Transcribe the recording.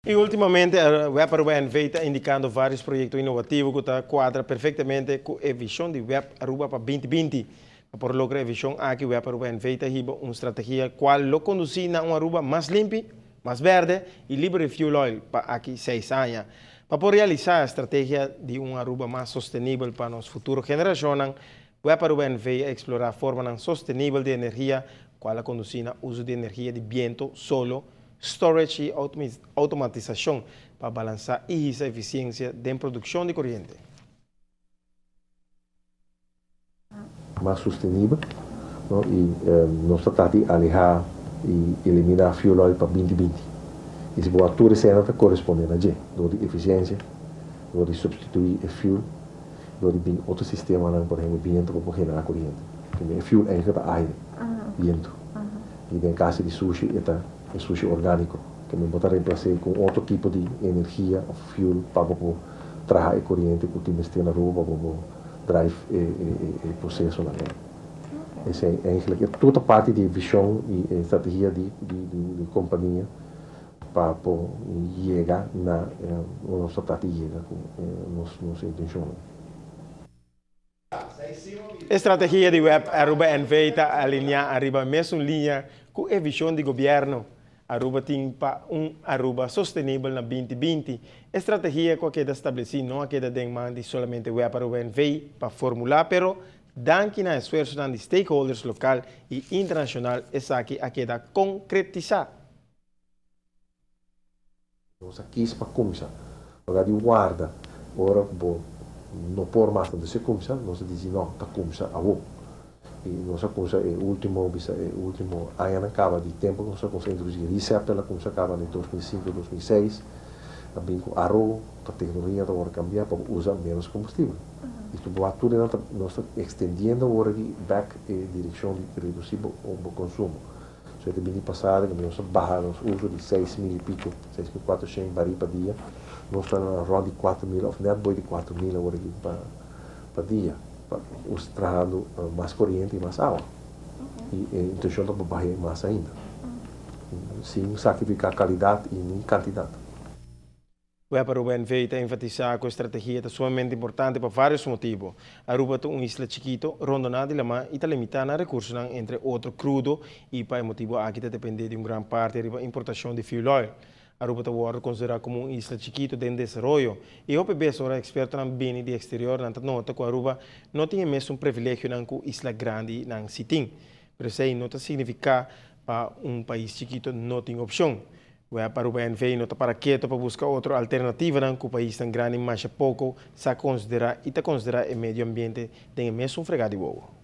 Y ultimamente web Aruba NV ta indicando varios proyecto innovativo cu ta cuadra perfectamente cu e vision di web Aruba pa 2020. Pa por logra e vision aki web Aruba NV ta hiba un strategia cual lo conduci na un Aruba mas limpi, mas berde y liber di fuel oil pa aki 6 aña. Pa por realisa e strategia di un Aruba mas sostenibel pa nos futuro generacionnan, web Aruba NV a explora formanan sostenibel di energia, cual a conduci na uso di energia di biento, solo, storage y automatisacion pa balansa e eficiencia di produccion di coriente. Mas sostenibel, no? Y nos ta trata di aleha y elimina fuel oil pa 2020. Y si bo tur esey ta corresponde na dje, door di eficiencia, door di substitui e fuel, door di bin otro sistema, por ehempel, biento pa genera coriente. E fuel eigenlijk ta aire, biento. Y den caso di sushi, ta e sushi organico, cu mi por reemplasa cu otro tipo di energia of fuel pa traha e coriente cu tin na Aruba pa drive e proceso na. Esey eigenlijk tur parti di vision y strategia di compania pa yega na nos trata di yega cu nos intencion. Strategia di web Aruba NV ta alinea ariba mesun linea cu e vision di gobierno. Aruba tin pa un Aruba sostenibel na 2020. Strategia cu a estableci no a keda den man di solamente web Aruba NV pa formula, pero danki na esfuerso di stakeholders local y internacional esaki a keda concretisa. Nos a kies pa cuminsa. Awor di warda, ora bo no por mas di se cuminsa, nos di no, ta cuminsa awo. Y nos a cuminsa e ultimo, bisa e ultimo aña a caba di tempo cu nos a cuminsa introduci Recept, el a cuminsa caba na 2005, 2006. Tambe cu RO, e tecnologia ta awor cambia pa usa menos combustibel. Y tur tur nos ta extendiendo awor aki back e direccion di reduci e consumo. So, e aña pasa cu nos a baha nos uso di 6 mil y pico, 6.400 baril pa dia. Nos ta na rond di 4 mil, of net boven di 4 mil awor aki pa dia. Pa trahando mas coriente y mas awa. Y e intencion ta pa baha mas ainda. Sin sacrifica calidad y ni cantidad. Web Aruba NV ta enfatisa cu e strategia ta sumamente importante pa varios motibo. Aruba ta un isla chikito, rondona di lama y ta limita na recurso, entre otro crudo, y pa e motibo aki ta depende di un gran parti di importacion di fuel oil. Aruba ta considera como un isla chikito den desaroyo. Y hopi bes ora expertonan bini di exterior nan ta nota cu Aruba no tin e mesun privilegio nan cu isla grandi nan si tin. Pero esey no ta significa pa un pais chikito no tin opcion. Web Aruba NV no ta para keto pa busca otro alternativa nan cu pais tan grandi mas poco sa considera y ta considera e medio ambiente den mesun frega di wowo.